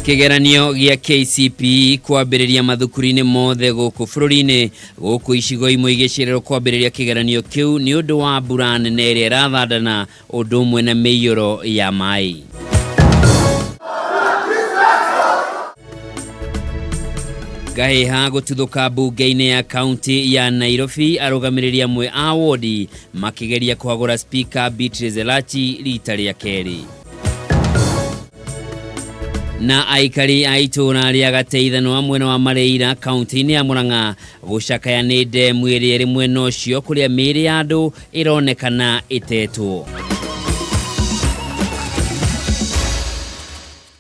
Kĩgeranio gĩa KCPE kwambĩrĩria mathukuru-inĩ mothe gũkũ bũrũri-inĩ, gũkũ icigo imwe igĩcererwo kwambĩrĩria kĩgeranio kĩu nĩ ũndũ wa mbura nene ĩrĩa ĩrathandana ũndũ ũmwe na mĩiyũro ya maĩ. Ngahĩha gũtuthũka mbunge-inĩ ya kaunti ya Nairobi, arũgamĩrĩri amwe a wodi makĩgeria kũhagũra Spika Beatrice Elachi rita rĩa kerĩ. Na aikari a itũũra rĩa Gateithanwa mwena wa Mareira kaunti-inĩ ya Murang'a gũcakaya nĩ ndemu ĩrĩa ĩrĩ mwena ũcio kũrĩa mĩĩrĩ ya andũ ĩronekana ĩtetwo.